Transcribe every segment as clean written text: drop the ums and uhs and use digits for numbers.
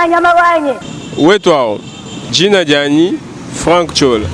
Nyama nyama wanyi. Wetu awu, dina dianyi Franck Ciola.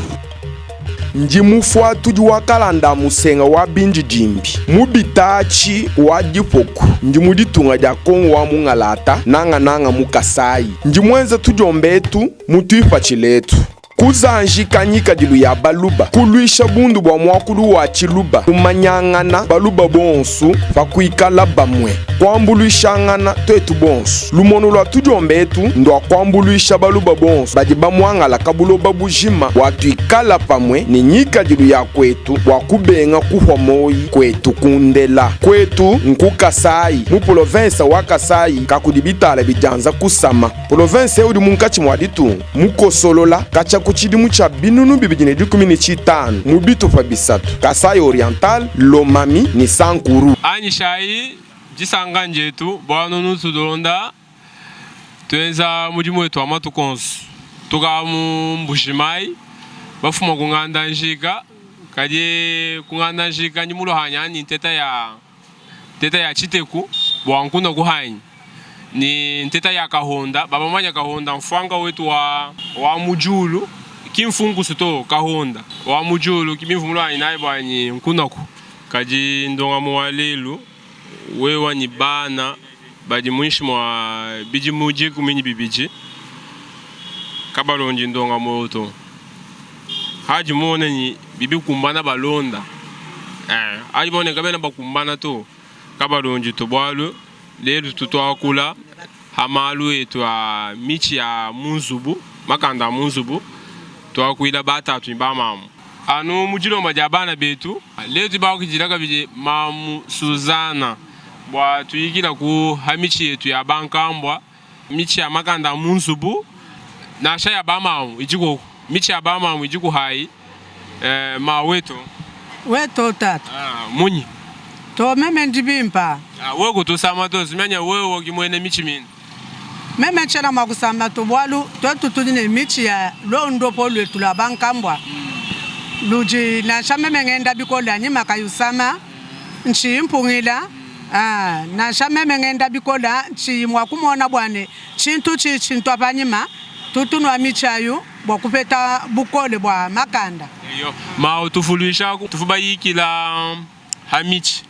Ndi mufuatudi wa kalanda a musenga wa bindidimbi mu bitaatshi wa dipoku. Ndi mu ditunga dia Kongo wa mungalata, nangananga mu Kasayi. Ndi muenza tudiomba etu mu tuipatshila etu. Kuzanjika ngikadilu ya Baluba, kuluisha bundu bua muakulu wa Tshiluba, kumanyangana Baluba bonsu pa kuikala bamue, kuambuluishangana tuetu bonsu. Lumonu lua tudiomba etu ndua kuambuluisha Baluba bonsu badi bamuangalaka buloba bujima bua tuikala pamue ne ngikadilu ya kuetu bua kubenga kuhua moyi kuetu kundela. Kuetu nku Kasayi, mu polovensa wa Kasayi kakudi bitala bidianza kusama. Polovensa eu udi munkatshi mua ditunga, mukosolola katshia ku tshidimu tshia 2015 mu bitupa bisatu, Kasaï-Oriental, Lomami ne Sankuru. Anyishayi disanka ndietu bualu nutu tulonda tuenza mudimu wetu wa matuku onso. Tukavua mu Mbuji-Mayi bafuma ku nganda njika, kadi ku nganda njika ndi muluhanya ne nteta ya nteta ya tshiteku bua nkuna kuhanyi ne nteta ya kahonda bamamanya kahonda mfuanka wetu wa wa mu diulu ki mfunkusu to kahonda wa mu diulu ki bimvua muluanyi nayi buanyi nkunaku kadi ndongamu wa lelu wewa ne bana badi muinshi mua bidimu dikumi ne bibidi kabalondi ndongamu eu to. Hadi muone ne bidi bikumbana balonda eh, hadi muone kabena bakumbana to kabalondi to, bualu lelu tutuakula ha malu etu a mitshi ya mu nzubu, makanda a mu nzubu, tuakuila batatu ne bamamu anu mu dilomba dia bana betu. Lelu tudi bakidila kabidi mamu Suzana bua tuyikila ku ha mitshi yetu ya bankambua. Mitshi ya makanda a mu nzubu nansha ya bamamu idiku, mitshi ya bamamu idiku hayi eh, ma wetu. Wetu tatu. Ah, munyi? To meme ndi bimpa. Ah, wewe kutusama to, simanya wewe ki muena mitshi mine. Meme tshiena mua kusama to bualu tuetu tudi ne mitshi ya luondopo luetu lua bankambua ludi nansha meme ngenda bikole anyima kayi usama. Ntshiyi mpungila, aa, nansha meme ngenda bikole, ntshiyi mua kumona bua ne, tshintu tshidi tshintua panyima. Tutu tunua mitshi ayu bua kupeta bukole bua makanda. Eyo, ma utuvuluishaku, tuvua bayikila ha mitshi.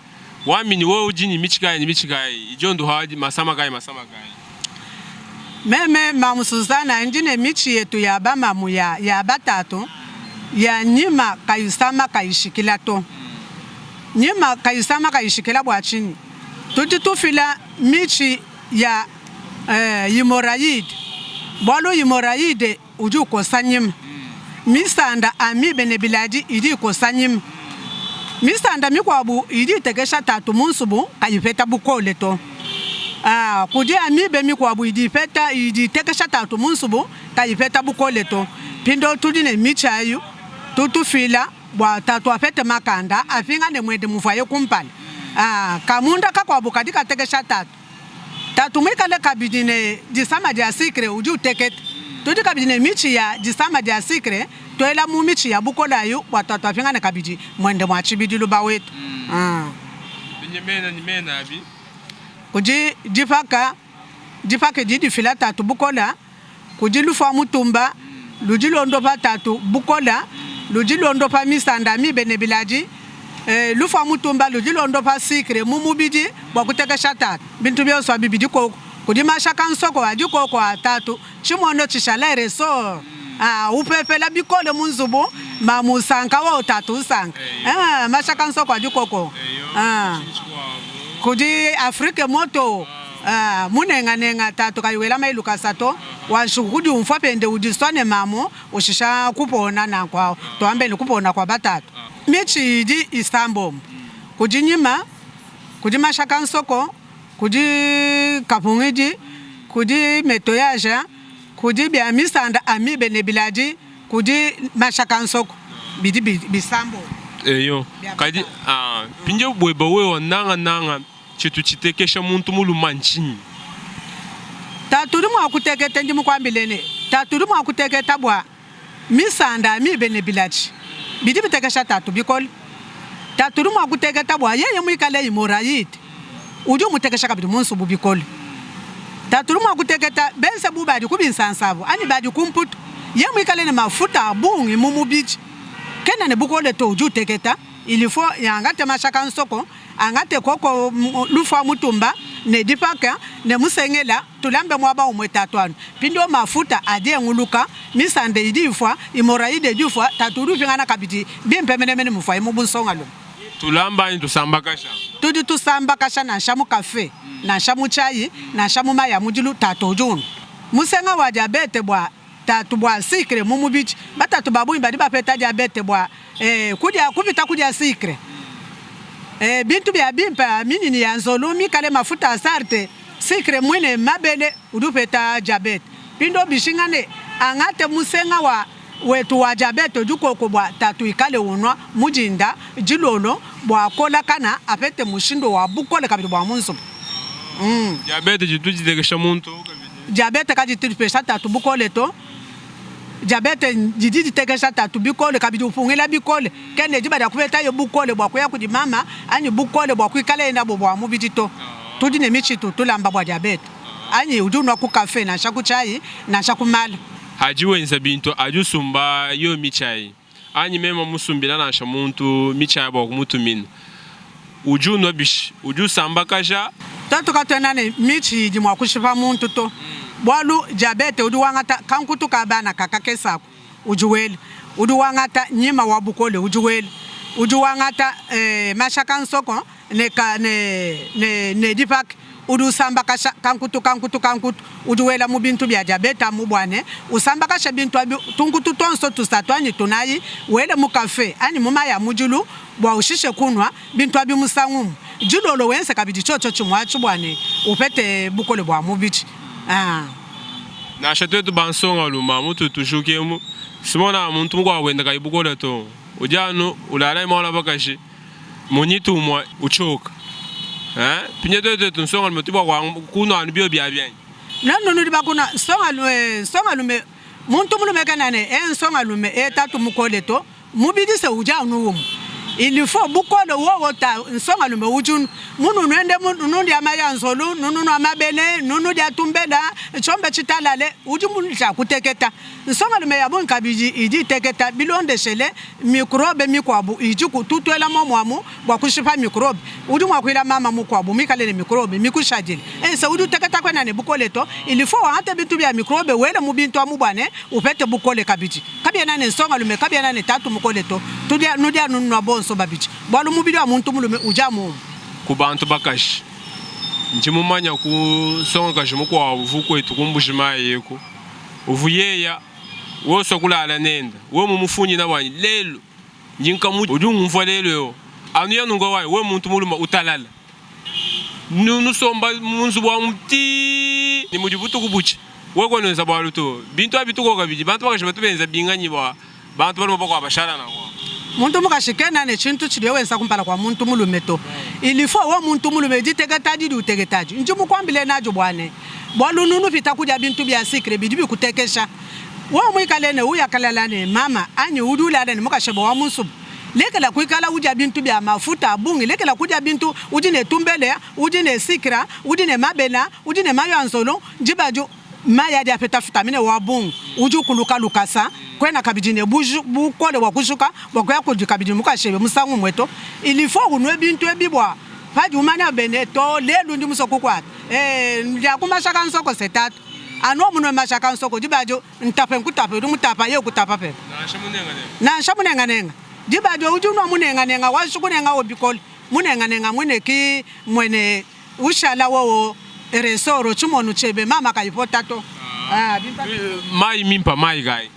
Wambi ne, wewe udi ne mitshi kayi ne mitshi kayi idi yondoha masama kayi masama kayi? Meme mamu Susana ndi ne mitshi yetu ya bamamu ya, ya batatu ya nyima kayisama kayishikila to. Nyima kayisama kayishikila bua tshinyi? Tudi tufila mitshi ya eh, hemorrhoide bualu hemorrhoide udi ukosa nyima. Misanda amibe ne biladi idi ikosa nyima. Misanda mikuabu idi itekesha tatu mu nsubu kayipeta bukole to. Ah, kudi amibe mikuabu idi ipeta idi itekesha tatu mu nsubu kayipeta bukole to. Mpindieu tudi ne mitshi ayi tutufila bua tatu apete makanda apingane muende muvuaye kumpala. Ah, kamunda kakuabu kadi katekesha tatu. Tatu muikale kabidi ne disama dia sikre udi uteketa. Tudi kabidi ne mitshi ya disama dia sikre, tuela mu mitshi ya bukole ayi bua tatu apingane kabidi muende mua tshibidilu ba wetu. Kudi dipaka, dipaka didi difila tatu bukole. Kudi lufua mutumba, ludi luondopa tatu bukole, ludi luondopa misanda mibe ne biladi. Lufua mutumba ludi luondopa sikre mu mubidi bua kutekesha tatu. Bintu bionso abi bidi koku. Kudi mashaka nsoko adi koku a tatu, tshimono tshishala ressort upepela bikole mu nzubu, mamu usanka wowu tatu usanka. Mashaka nsoko adi koko. Kudi Afrique moto. Ah, munenganenga tatu kayi wela mayi lukasa to, wanji kudiumvua pende udisua ne mamu ushisha kupona nanku awu, tuambe ne kupona kua batatu. Mitshi idi isambombo, kudi nyima, kudi mashaka nsoko, kudi kapungidi, kudi metoyaja, kudi bia misanda amibe ne biladi, kudi mashaka nsoko, bidi bisambombo. Eyo, kadi ah, mpindieu bueba wewa nangananga Tshitu tshitekesha muntu mulume ntshinyi? Tatu udi mua kuteketa, ndi mukuambile ne, tatu udi mua kuteketa bua misanda mibe ne bilatshi bidi bitekesha tatu bikole. Tatu udi mua kuteketa bua yeye muikale hemorrhoide udi umutekesha kabidi mu nsubu bikole. Tatu udi mua kuteketa benze bu badi ku binsansa abu anyi badi ku Mputu. Ye muikale ne mafuta a bungi mu mubidi, kena ne bukole to, udi uteketa. Il faut angate mashaka nsoko, angate koko lufua mutumba ne dipaka ne musengela, tulambe muaba umue tatu anu. Mpindieu mafuta adi enguluka, misanda idi ifua, hemorroïde idi ifua, tatu udi upingana kabidi bimpe menemene muvuaye mu bunsongalume. Tulamba anyi tusambakasha? Tudi tusambakasha nansha mu kafe, nansha mu tshiayi, nansha mu mayi a mudilu, tatu udi unua musenga wa diabete bua tatu bua sikre mu mubidi. Batatu ba bungi badi bapeta diabete bua kudia kupita kudia sikre. Bintu bia bimpe, minyinyi ya nzolu mikale mafuta a sarte, sikre muine, mabele, udi upeta diabete. Mpindieu bijinga ne, angate musenga wa wetu wa diabete udi koko bua tatu ikale unua mu dinda, dilolo bua akolakana apete mushindu wa bukole kabidi bua mu nzubu. Diabete ditu ditekesha muntu kabidi. Diabete kaditu dipesha tatu bukole to. Diabete didi ditekesha tatu bikole kabidi upungila bikole. Kena ne diba dia kupetaye bukole bua kuya kudi mama anyi bukole bua kuikalaye nabu bua mubidi to. Tudi ne mitshi itu tulamba bua diabete anyi udi unua ku kafe nansha ku tshiayi nansha ku mala. Adi wenza bintu adi usumba yo mitshi ayi anyi mema musumbila nansha muntu mitshi ayi bua kumutumina udi unua bishi udi usambakaja. Tuetu katuena ne mitshi idi mua kushipa muntu to, bualu diabete udi wangata kankutu ka bana ka kakese aku udi wela, udi wangata nyima wa bukole udi wela, udi wangata mashaka nsoko ne ka ne ne ne dipaka udi usambakasha kankutu kankutu kankutu udi wela mu bintu bia diabete amu bua ne usambakasha bintu abi tunkutu tuonso tusatu anyi tunayi wele mu kafe anyi mu mayi a mudilu bua ushishe kunua bintu abi musangu umue dilolo wenze kabidi tshiotshio tshimue atshi bua ne upete bukole bua mubidi. Ah. Nansha tuetu bansongalume mutu tujuka emu, simona muntu mukuabu wenda kayi bukole to, udi anu ulala ne muana wa bakaji. Munyitu umue utshioka eh pinye tuetu tuetu nsongalume tudi bua kunua anu bio bia bianyi. Nuenu nudi bakunua nsongalume nsongalume muntu mulume kena ne eh nsongalume eh tatu mukole to mubidi se udi anu umue il faut bukole wowo ta nsongalume udi unu munu nuende nundia mayi a nzolu nununua mabele nunudia tumbela tshiombe tshitalale udi tshia kuteketa. Nsongalume ya bungi kabidi idi iteketa bilondeshele mikrobe mikuabu idiku. Tutuela momu amu bua kushipa mikrobe. Udi mua kuila mama mukuabu muikale ne mikrobe mikushadile. Ense udi uteketa kuena ne bukole to. Il faut wangate bintu bia mikrobe wele mu bintu amu bua ne upete bukole kabidi. Kabiena ne nsongalume kabiena ne tatu mukole to. Tudi nudi anu nunua bonso babidi bualu mubidi wa muntu mulume udi amu umue. Ku bantu bakaji, ndi mumanya ku nsongakaji mukuabu uvua kuetu ku Mbuji-Mayi eku. Uvu yeya wosua kulala nenda, wewe mumufunyina wanyi lelu ndi nkamu udi ungumvua lelu eu anu ya nunku wanyi wewe muntu muluma utalala nusomba mu nzubu amu tii ne mudi butuku butshia wewe kuena wenza bualu to bintu abi bituko kabidi bantu bakaji batu benza binganyi bua bantu balume bakuabu bashala nanku. Muntu mukashi kena ne tshintu tshidiye wenza kumpala kua muntu mulume to. Il faut wewe muntu mulume diteketa didi uteketadi. Ndi mukuambile nadio bua ne bualu nunu pita kudia bintu bia sucre bidi bikutekesha. Wewe muikale ne uyakalala ne mama anyi udi ulala ne mukashebe wa mu nsubu, lekela kuikala udia bintu bia mafuta a bungi, lekela kudia bintu udi ne tumbele, udi ne sucre, udi ne mabela, udi ne mayi a nzolo, diba adi Mayi adi apeta vitamine wa bungi, udi ukuluka lukasa. Kuena kabidi ne bukole bua kujuka bua kuya kudi kabidi mukajebe musangu umue to. Il faut unue bintu ebi bua padi umanya bene to lelu ndi musue kukuata eh ndia ku mashaka nsoko se tatu anu munue mashaka nsoko diba adio ntape nkutape udi mutapa ye ukutapa pebe nansha munenganenga diba adio udi unua munenganenga wanji kunenga wo bikole munenganenga muine ki muene Ushala wowo resoro tshimonu tshiebe mama kayipota to. Ah, Mayi mimpa mayi kayi?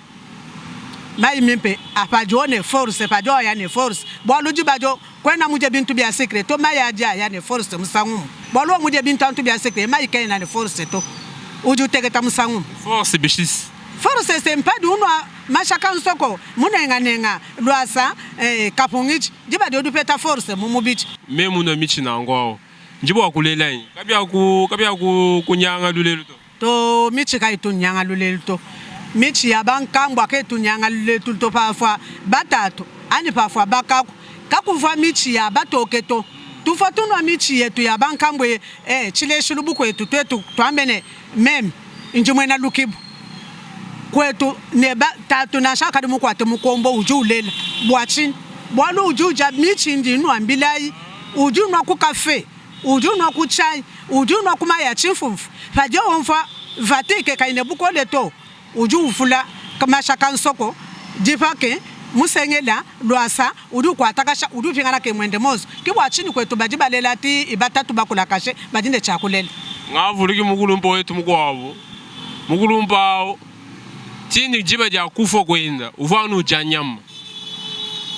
Mayi mimpe apadiwo ne force, padiwo aya ne force. Bualu dibadio kuena mudie bintu bia sucre to, mayi adi aya ne force musangu umue. Bualu wewe mudie bintu antu bia sucre, mayi kaena ne force to. Udi uteketa musangu umue. Force bishisi. Force se mpadi unua mashaka nsoko, munenganenga, luasa, eh, kapungidi. Diba adi udi upeta force mu mubidi. Meme munua mitshi nanku awu, ndi bua kulela nyi? Kabiaku, kabiaku kunyanga lulelu to. To, mitshi kayitu nyanga lulelu to. Mitshi ya bankambua kayitu nyanga lulelu to. Pavua batatu anyi pavua bakaku, kakuvua mitshi ya batoke to. Tuvua tunua mitshi yetu ya bankambue eh, tshileshilu bu kuetu tuetu tuambe ne meme ndi muena lukibu kuetu ne ba tatu nansha akadi mukuate mukombo udi ulela bua tshinyi? Bualu udi udia mitshi indi nnuambilayi, udi unua ku kafe, udi unua ku tshiayi, udi unua ku mayi a tshimfumfu. Padiye umvua vatike kayi ne bukole to, Udi uvula masha ka nsoko, dipake, musengela, luasa, udi ukuatakasha, udi upingana ke muende monso. Ke bua tshinyi kuetu badi balela ti batatu bakulakashe badi ne tshia kulela. Ngavuluki mukulumpe wetu mukuabu, mukulumpe awu ti ne diba dia kufua kuenda uvua anu udia nyama,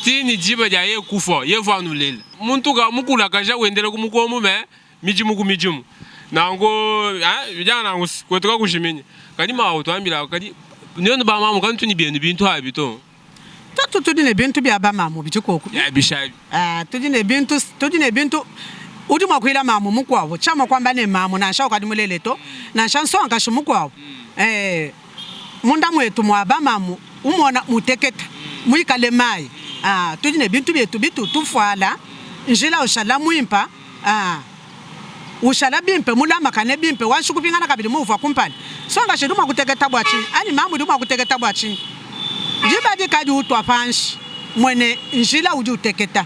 ti ne diba dia yeye kufua yeye uvua anu ulela. Muntu ka mukulakaja wendela ku mukombu me midimu ku midimu nanku bidi anu nanku kuetu kakujiminyi kadi mawu tuambilaku kadi nuenu ba mamu kanutu ne bienu bintu abi to. Tuetu tudi ne bintu bia ba mamu bidi koku. Ya bishabi. Ah, tudi ne bintu, tudi ne bintu. Udi mua kuyila mamu mukuabu, tshia mua kuamba ne mamu nansha ukadi mulele to, nansha nsongakashi mukuabu. Eh, munda muetu mua ba mamu umona muteketa, muikale mayi. Ah, tudi ne bintu bietu bitu tufuala, njila ushala muimpa. Aa, ushala bimpe, mulamakane bimpe, wanji kupingana kabidi muuvua kumpala. Nsongaji udi mua kuteketa bua tshinyi? Anyi mamu udi mua kuteketa bua tshinyi? Diba dikadi utua panshi, muene njila udi uteketa.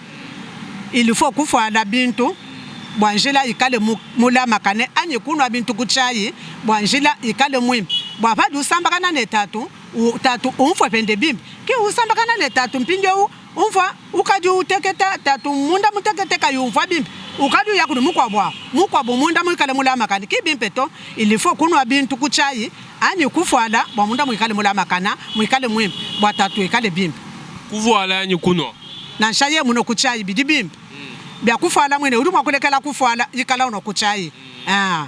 Il faut kufuala bintu bua njila ikale mulamakane anyi kunua bintu ku tshiayi bua njila ikale muimpe bua padi usambakana ne tatu, tatu umvue pende bimpe. Ki usambakana ne tatu mpindieu Umvua, ukadi uteketa, tatu munda mutekete kayi umvua bimpe, ukadi uya kudi mukuabu awu, mukuabu munda muikale mulamakane, ki bimpe to. Il faut kunua bintu ku tshiayi anyi kuvuala bua munda muikale mulamakana, muikale muimpe, bua tatu ikale bimpe. Kuvuala anyi kunua? Nansha yeye munue ku tshiayi bidi bimpe. Bia kuvuala muine udi mua kulekela kuvuala, ikala unua ku tshiayi. Aa.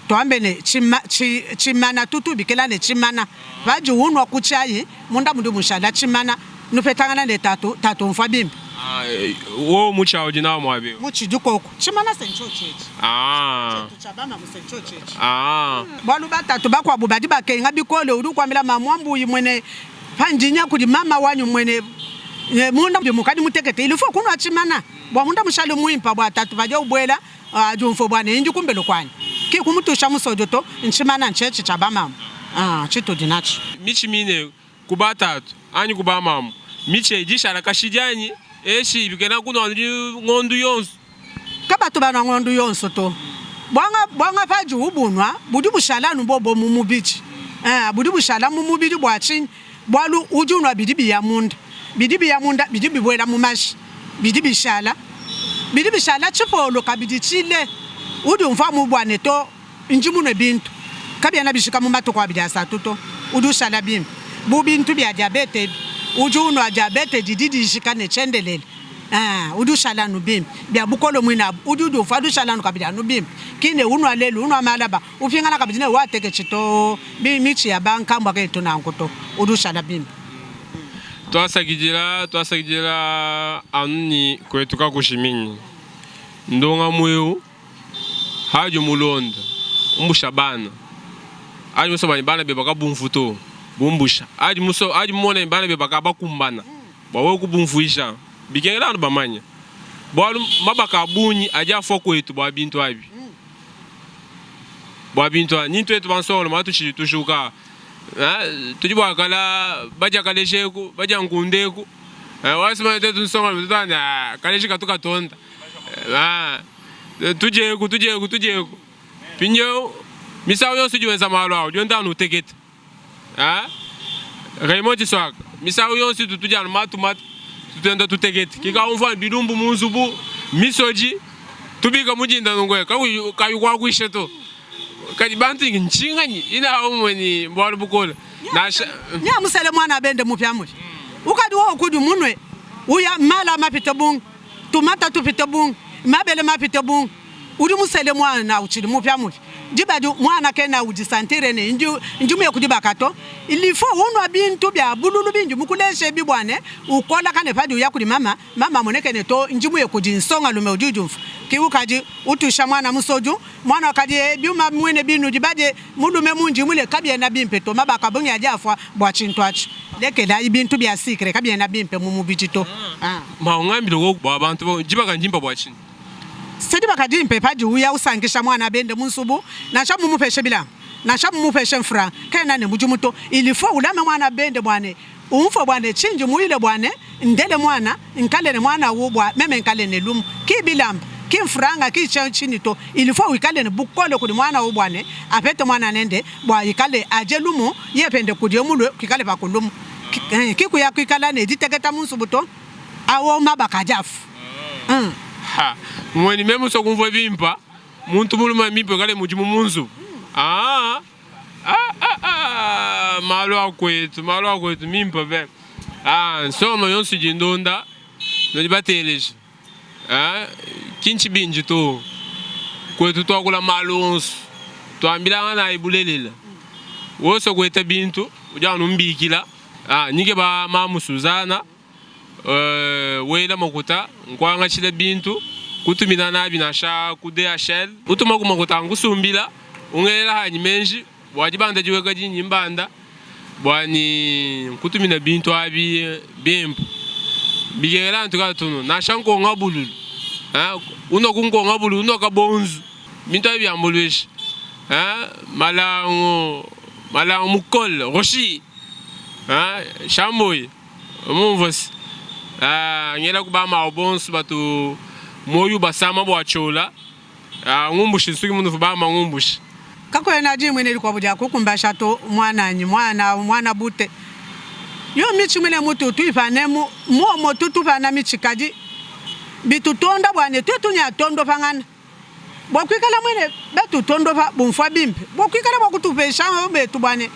Tuambe ne, tshima, tshi, tshimana, tutu ubikila ne tshimana. Padi unua ku tshiayi, munda mudi mushala tshimana, nupetangana ne tatu, tatu umvua bimpe. Ah, wewe mutshi awu udi nawu muaba eu? Mutshi udi koku. Tshimana se ntshiotshi etshi. Ah. Tshietu tshia bamamu se ntshiotshi etshi. Ah. Bualu batatu bakuabu badi bakenga bikole, udi ukuambila mamu wa mbuyi muene, pandi nya kudi mama wanyi muene, ne munda mukadi mutekete, il faut kunua tshimana bua munda mushale muimpa bua tatu padiye ubuela Diumvua bua ne, ndi kumbelu kuanyi, ki kumutuisha musodio to, ntshimana ntshietshi tshia bamamu tshitudi natshi. Mitshi mine ku batatu anyi ku bamamu, mitshi eyi idi ishala kashidi anyi? Eshi bikena kunua anu ngondu yonso. Kabatu banua ngondu yonso to. Buanga, buanga padiwu bunua, budi bushala anu bobo mu mubidi. Ee, budi bushala mu mubidi bua tshinyi? Bualu udi unua bidi biya munda. Bidi biya munda bidi bibuela mu mashi, bidi bishala. Bidi bishala tshipolo kabidi tshile. Udi umvua amu bua ne, to, ndi munue bintu. Kabiena bijika mu matuku abidi asatu to. Udi ushala bimpe. Bu bintu bia diabete ebi, udi unua diabete didi dijika ne tshiendelele. Ee, udi ushala anu bimpe. Bia bukole muine abu, udi udiumvua udi ushala anu kabidi anu bimpe. Ki ne unua lelu, unua malaba, Upingana kabidi ne wateketshi to bi mitshi ya ba nkambua ketu nanku to, udi ushala bimpe. Tuasakidila tuasakidila anu ni kuetu kakushiminyi ndongamu eu hadi mulonda umbusha bana adi musua bua ne bana beba kabumvu to bumbusha adi musua adi mumona ne bana beba kabakumbana bua wewe kubumvuija bikengela anu bamanya bualu mabaka a bungi adi afua kuetu bua bintu abi. Bua bintu abi, ni tuetu bansongalume atutshidi tujuka, tudi bua kala badia kaleji eku, badia nkunda eku, wasumana tuetu nsongalume tudi tuamba ne kaleji katu katonda, tudie eku, tudie eku, tudie eku. Mpindieu misangu yonso udi wenza malu aa udi wenda anu uteketa. Raymond Tshiswaka, misangu yonso itu tudia anu matu matu, tutuenda tutekete. Kika umvua bilumbu mu nzubu, misoji, tubika mu dinda nunku kakuyi kayi kuakuisha to. Kadi bantu ntshinganyi ina umue ni bualu bukole. Nansha Nya musele mwana bende mupia mupia. Ukadi wowo kudi munue uya mala mapite bungi, tumata tupite bungi, mabele mapite bungi. Udi musele muana utshidi mupiamupia, diba adi muana kena udisantire ne, ndi, ndi muye ku dibaka to. Il faut unua bintu bia bululu bindi mukuleshe ebi bua ne, ukolakane padi uya kudi mama, mama amoneke ne, to, ndi muye kudi nsongalume udi udiumvua. Ki ukadi utuisha muana musodu, muana wakadi e, biuma muine binudi badie, mulume mundi mule, kabiena bimpe to. Mabaka a bungi adi afua bua tshintu atshi. Lekelayi bintu bia sikre, kabiena bimpe mu mubidi to. Maungambile bua bantu, dibaka ndimpe bua tshinyi? Se dibaka dimpe padi uya usankisha muana bende mu nsubu, nansha mumupeshe bilamba, nansha mumupeshe mfranga, kena ne mudimu to. Il faut ulame muana bende bua ne umfue bua ne tshindi muyile bua ne ndele muana, nkale ne muana awu bua meme nkale ne lumu. Ki bilamba, ki mfranga, ki tshinyi to. Il faut wikale ne bukole kudi muana awu bua ne apete muana nende bua ikale adie lumu, yeye pende kudiye mulue kuikale pa ku lumu. Ki kuya kuikala ne diteketa mu nsubu to. Awo mabaka adi afu. Ha, mweni meme musua kumvua bimpa, muntu mulume mbimpe ikale mudimu mu nzubu. Ah, ah, ah, ah, malu a kuetu, malu a kuetu mimpe be. Ah, nsonga yonso idi indonda, nudi bateleje. Ah, ki ntshibindi to. Kuetu tuakula malu onso, tuambilanganayi bulelela. Wewe usua kueta bintu, udi anu umbikila. Ah, nyike ba mamu Suzana. Wela makuta nkuangatshila bintu kutumina nabi nansha ku DHL utumaku makuta ankusumbila ungelela hanyi menji bua dibanda diweka dinyi mbanda bua ni nkutumina bintu abi bimpe bikengela ntu tunu nansha nkonga bululu unua ku nkonga bululu unua kabonzu bintu abi biambuluisha malangu malangu mukole roshi shamboyi Mumvue se, ngela ku bamawu bonso batu muoyo ubasama bua ciola, ngumbushi nsuki munuvu bama ngumbushi. Kakuena dimue ne dikuabu dia kukumbasha to, muananyi, muana, muana bute. Yo mitshi muine mutu tuipanemu, muomo tutupana mitshi kadi bitutonda bua ne tuetu nya tondopangana. Bua kuikala muine betu tuondopa bumfua bimpe, bua kuikala bua kutupesha betu bua ne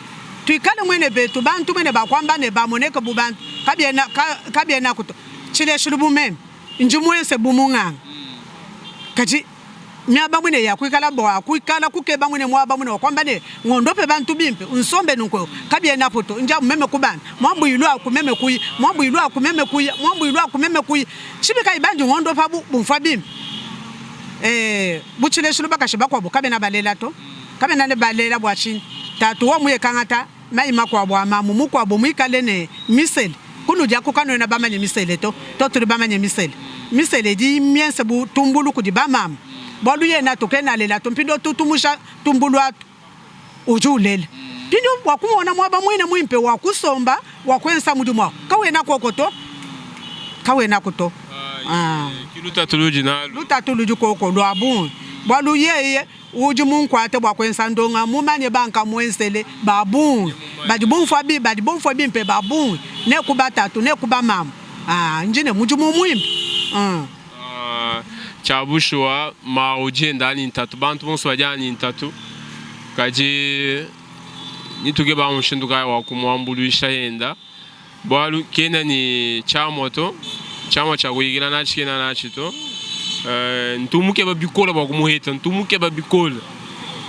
tuikale muine betu bantu muine ba kuamba ne bamoneke bu bantu, kabiena kabienaku to. Tshileshilu bu meme, ndi muense bu munganga, kadi miaba muine ya kuikala bua kuikala kukeba muine muaba muine wa kuamba ne ngondope bantu bimpe, nsombe nunku kabienapu to. Ndi amu meme kubanda muambuilu aku meme kuya, muambuilu aku meme kuya, muambuilu aku meme kuya. Tshibi kayi bandi ngondopa bu bumfua bimpe? Ee, bu tshileshilu bakashi bakuabu kabena balela to. Kabena ne balela bua tshinyi? Tatu wa muye kangata mayi makuabu a mamu mukuabu muikale ne misele. Kunudi aku kanuena bamanye misele to. To tudi bamanye misele. Misele idi miense bu tumbulu kudi ba mamu. Bualu yena atu kena alela to. Mpindieu tutumusha tumbulu atu. Udi ulela. Mpindieu bua kumona muaba muine muimpe wa kusomba wa kuenza mudimu au, kawena koko to. Kawenaku to. Ki lutatu ludi nalu. Lutatu ludi koko lua bungi, bualu yeye udi munkuate bua kuenza ndonga mumanye bankamuenzele ba bungi badi bumvua badi bumvue bimpe ba bungi, ne ku batatu ne ku bamamu. Ndi ne mudimu muimpe. Tshia bushuwa, mawu udi enda ne ntatu, bantu bonso badi ne ntatu, kadi netukeba mushindu kayi wa kumuambuluisha yenda, bualu kena ne tshiamua to, tshiamua tshia kuyikila natshi kena natshi to. Ntu mukeba bikole bua kumuheta, ntu mukeba bikole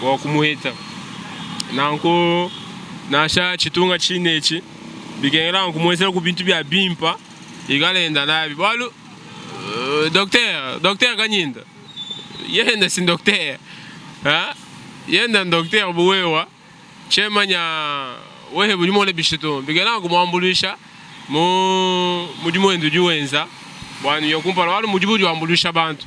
bua kumuheta. Nanku nansha tshitunga tshine etshi bikengela kumuenzelaku bintu bia bimpe ikale enda nabi, bualu Docteur, docteur Kanyinda. Yenda si docteur. Ha? Yenda docteur bu wewa. Tshemanya wehe budi mone bishitu. Bikena kumuambuluisha mu mudimu wende udi wenza. Bua nuye kumpala bualu mudimu udi wambuluisha bantu.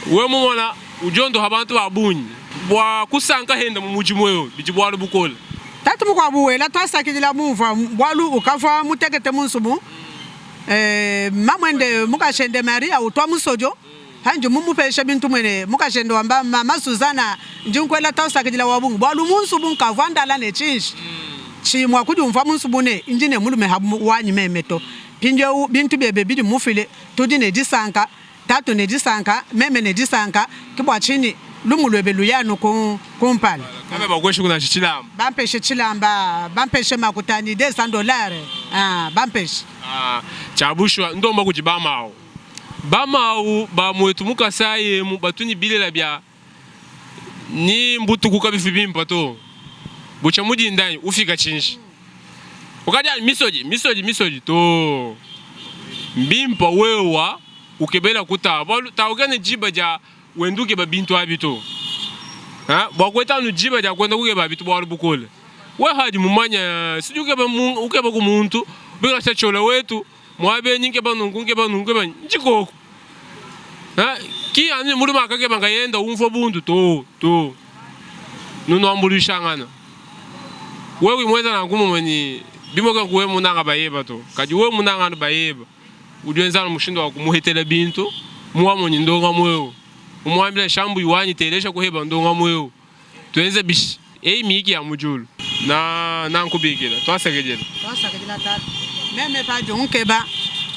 Wewe mumona udi ondoha bantu ba bungi bua kusanka henda mu mudimu eu bidi bualu bukole. Tatu mukuabu wela tuasakidila mumvua bualu ukavua mutekete mu nzubu. Mamuende mukajende Maria utua musodio pandi mumupesha bintu muene. Mukajende wamba, Mama Suzana, ndi nkuela tuasakidila wa bungi bualu mu nzubu nkavua ndala ne tshinji tshiyi mua kudiumvua mu nzubu ne ndi ne mulume wanyi meme to. Mpindieu bintu biebe bidi mufile, tudi ne disanka. Tatu ne disanka, meme ne disanka, ke bua tshinyi lumu luebe luye anu kumpala. Kabena bakueshiku nansha tshilamba. Bampeshe tshilamba, bampeshe makuta anyi 200 dollars, ah, bampeshe. Ah, tshia bushuwa ndomba kudi bamawu. Bamawu ba muetu mu Kasai emu batu ne bilela bia ni mbutuku kabifi bimpa to. Butshia mu dinda anyi ufika tshinji. Ukadi anyi misoji, misoji, misoji to. Mbimpa wewa ukebela ku tawa bualu tawa kena diba dia wenda ukeba bintu abi to. Ha? Bua kueta anu diba dia kuenda kukeba bitu bualu bukole. We hadi mumanya sidi ukeba ukeba ku muntu bikala tshiola wetu muabenyi nkeba nunku nkeba nunku nkeba njikoku. Ha? Ki anu ne mulume akakeba nkayenda umvua bundu to to. Nunuambuluishangana. Wewe muenza nanku mumue ne bimue kaku wewe munanga bayeba to. Kadi wewe munanga anu bayeba, udi wenza anu mushindu wa kumuhetela bintu muwamonyi ndongamu eu. Umuambila shambuyi wanyi telesha kuheba ndongamu eu. Tuenze bishi? Eyi miyiki ya mu diulu. Na nankubikila. Tuasakidila. Tuasakidila tatu. Meme pandi unkeba,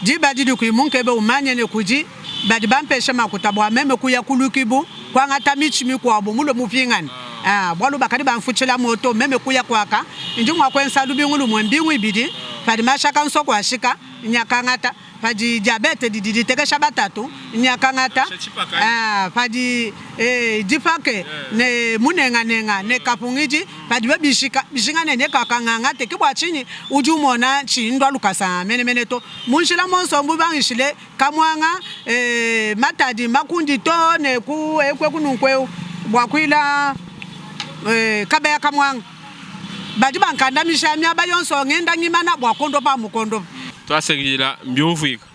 diba didi kuyi munkebe umanye ne kudi badi bampeshe makuta bua meme kuya ku Lukibu kuangata mitshi mikuabu mulue mupingane. Ah, bualu bakadi bamfutshila moto meme kuya kuaka ndi mua kuenza lubingu lumue mbingu ibidi padi mashaka nsoko ashika nya kangata. Padi diabete didi ditekesha batatu, nyakangata. Padi dipake ne munenganenga ne kapungidi, padibo bishika, bijinga ne nekakangangate. Ke bua tshinyi udi umona tshiyi ndua lukasa menemene to. Mu njila muonso mbubangishile Kamuanga, Matadi, Makundi too ne ku eku eku nunku'eu bua kuila Kabeya Kamuanga. Badi bankandamija miaba yonso, ngenda ngimana bua kuondopa amu kuondopa. Tuasakidila, mbiumvuika.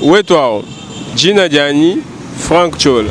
Wetu awu, jina dianyi Franck Ciola.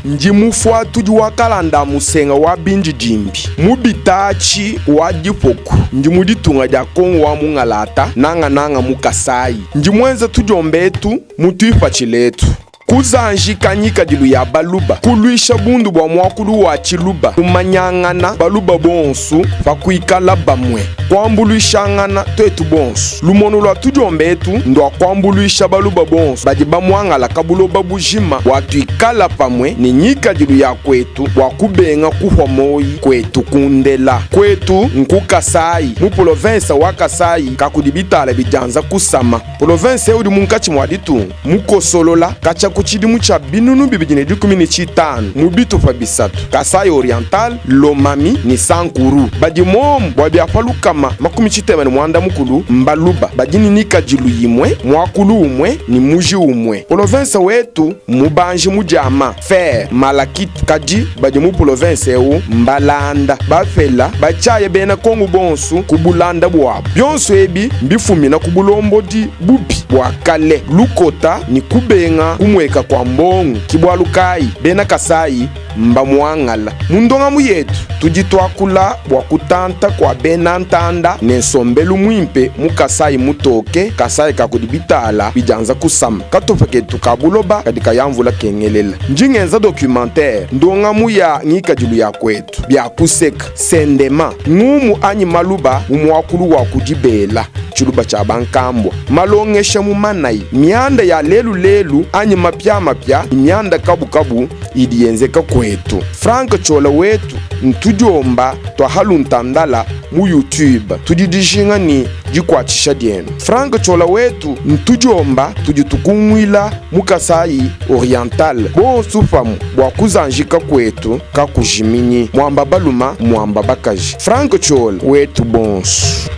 Ndi mufuatudi wa kalanda a musenga wa bindidimbi mu bitaatshi wa dipoku. Ndi mu ditunga dia Kongo wa mungalata, nangananga mu Kasayi. Ndi muenza tudiomba etu mu tuipatshila etu. Kuzanjika ngikadilu ya Baluba, kuluisha bundu bua muakulu wa Tshiluba, kumanyangana Baluba bonsu pa kuikala bamue, kuambuluishangana tuetu bonsu. Lumonu lua tudiomba etu ndua kuambuluisha Baluba bonsu badi bamuangalaka buloba bujima bua tuikala pamue ne ngikadilu ya kuetu bua kubenga kuhua moyi kuetu kundela. Kuetu nku Kasayi, mu polovensa wa Kasayi kakudi bitala bidianza kusama. Polovense eu udi munkatshi mua ditunga, mukosolola katshia ku tshidimu tshia 2015 mu bitupa bisatu, Kasaï-Oriental, Lomami ne Sankuru. Badi muomu bua bia pa 60 mbaluba badi ne ngikadilu imue, muakulu umue ne muji umue. Polovense wetu mmubanji mu diama, fer, malachite, kadi badi mu polovense eu mbalanda, bapela, batshiaya bena Kongo bonsu ku bulanda buabu. Bionso ebi mbifumina ku bulombodi bubi bua kale, lukota ne kubenga kumueka kua mbongo. Ki bualu kayi bena Kasayi mbamuangala. Mu ndongamu yetu tudi tuakula bua kutanta kua bena ntanda ne nsombelu muimpe mu Kasayi mutoke, Kasayi ka kudi bitala bidianza kusama. Katupa ketu ka buloba kadi kaya mvula kengelela. Ndi ngenza documentaire, ndongamu ya ngikadilu ya kuetu, bia kuseka, sendema, ngumu anyi maluba mu muakulu wa ku dibela. tshiluba tshia bankambua, malongesha mu manayi, mianda ya lelu lelu anyi mapiamapia ne mianda kabukabu idi yenzeka kuetu. Franck Ciola wetu ntudiomba tua haluntandala mu YouTube. Tudi dijinga ne dikuatshisha dienu. Franck Ciola wetu ntudiomba tudi tukunguila mu Kasaï Oriental bonsu pamue bua kuzanjika kuetu kakujiminyi. Muamba baluma muamba bakaji. Franck Ciola wetu bonsu.